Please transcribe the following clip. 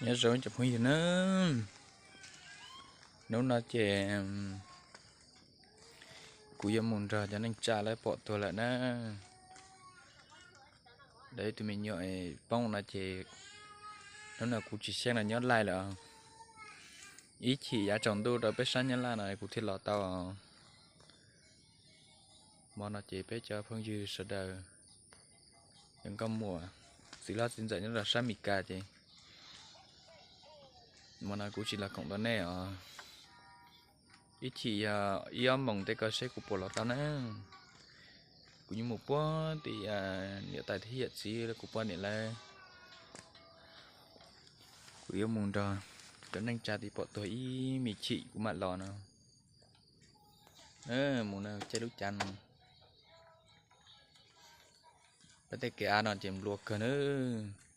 Nyob zoo cov phooj ywg nawb, hnub no ces kuv yuav mus nrog cov neej tsa lawv pom tuag lawm na. Lawv ib tug me nyuam poob no ces hnub no kuv tsis xyeej los nyob laij lawm. Ib chim yav tsaus ntuj rau peb sab Nyab Laj no kuv thiaj los tau. Hmo no ces peb cov phooj ywg sawv daws, nkauj muam, txiv hlob txiv ntxawm nyob rau sab Mes Kas ces hmo no kuv tsis los koom rau nej os. Ib chim yog ib ob moos tej ko seb kuv puas los tau na. Kuv yuav mus puag tim niam tais thiab yawm txiv, kuv poj niam lawv. Kuv yuav mus nrog cov neej tsa tim pom tuag ib me chim kuv mam los no. Mus no caij lub cav no, peb tej kev av no ces nplua kawg nawb.